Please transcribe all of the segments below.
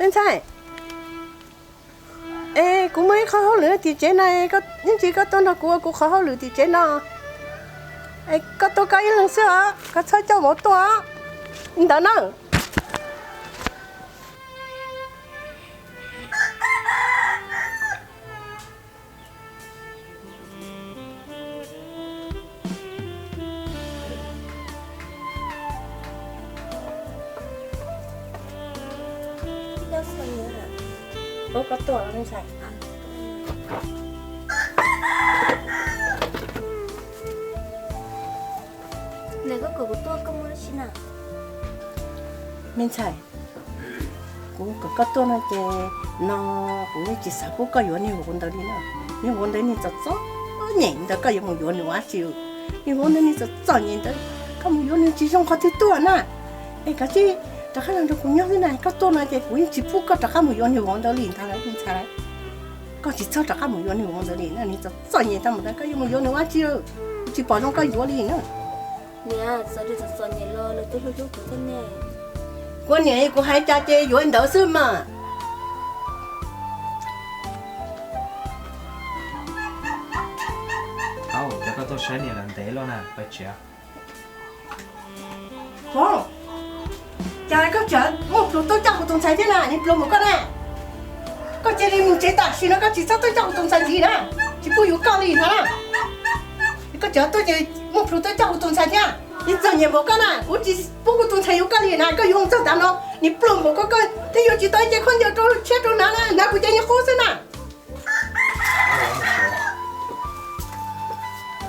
Me ntxhais, es kuv muaj ib qho hauj lwm tim tsev no, ib ntsis koj tuaj nrog kuv ua kuv qhov hauj lwm tim tsev no. Es koj tuaj koj ib leeg xwb os, koj txhob coj vauv tuaj os. Li ntawd na. Ub, koj tuaj los me ntxhais? Nws koj kom kuv tuaj koj muaj dab tsi na? Me ntxhais, kuv kom koj tuaj no ces no kuv yeej tsis xav pub koj yuav niag vauv ntawd li na. Niag vauv ntawd niag txom txom nyem ntawd koj yuav mus yuav nws ua dab tsi? Niag vauv ntawd niag txom txom nyem ntawd, koj mus yuav nws tsis zoo qhov twg tuaj na. Es kav tsij rov qab los nrog kuv nyob xwb na, koj tuaj no ces kuv yeej tsis pub koj rov qab mus yuav niag vauv ntawd li ntag me ntxhais. Koj tsis txhob rov qab mus yuav niag vauv ntawd li na, niag txom txom nyem tau mus ntawd koj yuav mus yuav nws ua dab tsi? Kuv tsis pom zoo koj yuav li na. Niam, txom txom nyem los nws twb hlub hlub kuv thiab ne. Kuv niam kuv hais cas ces yuav li ntawd xwb mas. Au, cas koj tuaj saib niam lawm ntev luaj na, pais tsev. Hov, cas koj tseem muaj plhus tuaj coj kuv tus ntxhais thiab na, niag pluag npaum koj na. Koj cia li mus tsev tam sim no, koj tsis txhob tuaj coj kuv tus ntxhais ntxiv na, tsis pub yuav koj li ntag na. Koj tseem tuaj ces muaj plhus tuaj coj kuv tus ntxhais thiab, niag txom nyem npaum koj na, kuv tsis pub kuv tus ntxhais yuav koj li na, koj yuav mus txog tav no, niag pluag npaum koj, koj thiaj yuav tsis tau ib ce khaub ncaws rau tshiab rau hnav na, hnav kuv cov niag qub xwb na.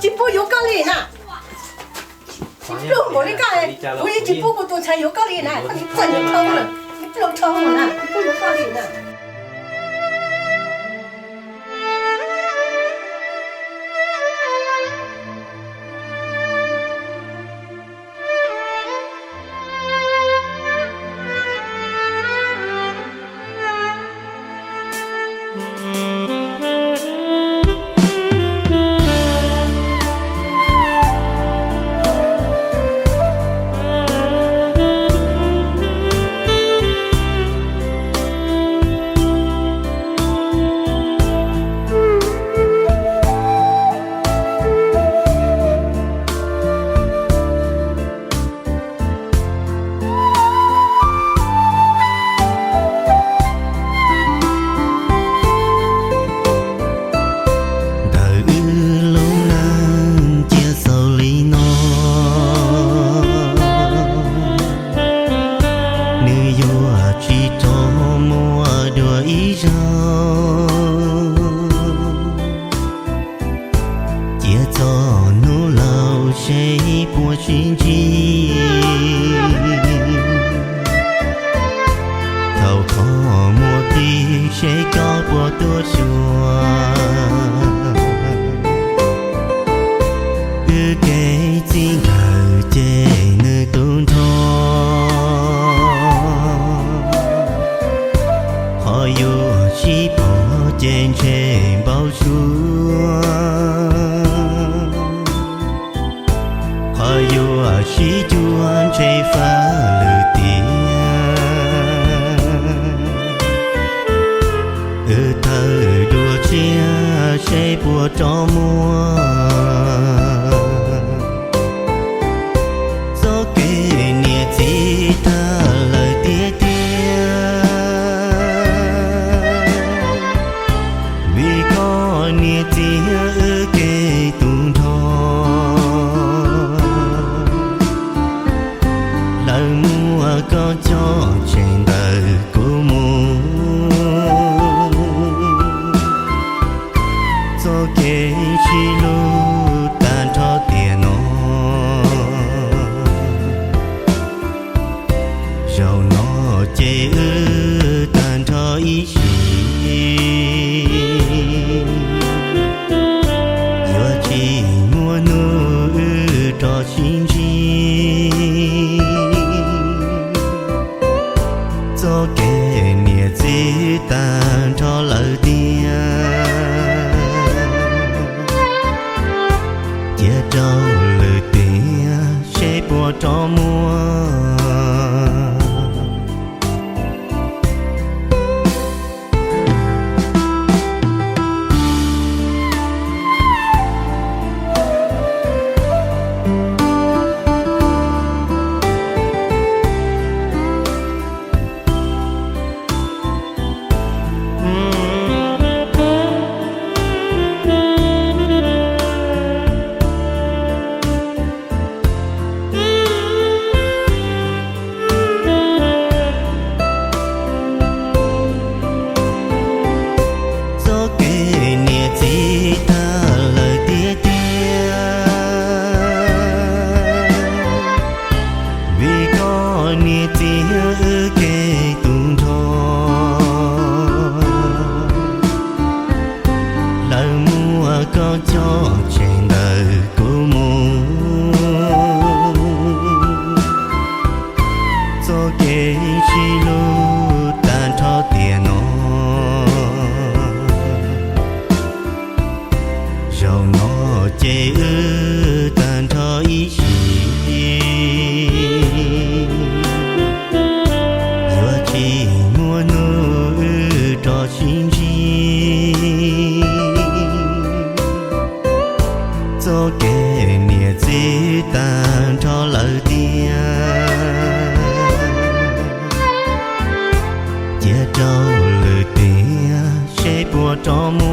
Tsis pub yuav koj li na. Tsis pluag npaum li koj, kuv yeej tsis pub kuv tus ntxhais yuav koj li na, koj tsis txawj yuav dhau lawm, tsis pluag dhau na, tsis pub yuav koj li na. Ntawm wb lub neej cia xaus li no, nws yuav tsis tau muaj dua ib zaug. Cia txog hnub laus seb puas sib ntsib. Thaum qhov muaj tig seb koj puas tuaj xyuas. Wb kev txij nkawm ces nws tu nrho. Qhov yuav sib pom ces ntshe npau suav. Qhov yuav sib cuag ntshe faj lwm tiam. Wb thawm dua tsiaj seb puas rov muaj. Txoj kev niam txiv tag lawm tiag tiag. Vim koj niam txiv wb kev tu nrho. Lawv muab koj coj tseg ntawm kuv mus. Txoj kev sib hlub tag nrho tiam no. Zaum no ces wb tag nrho ib sim. Yuav tsis muaj hnub wb rov sib ntsib. Txoj kev niam txiv tag nrho lawm tiag. Cia rau lwm tiam seb puas rov muaj. kev sib hlub tag nrho tiam no. Zaum no ces wb tag nrho ib sim, yuav tsis muaj hnub wb rov sib ntsib. Txoj kev niam txiv tag nrho lawm tiag, cia rau lwm tiam seb puas rov mus.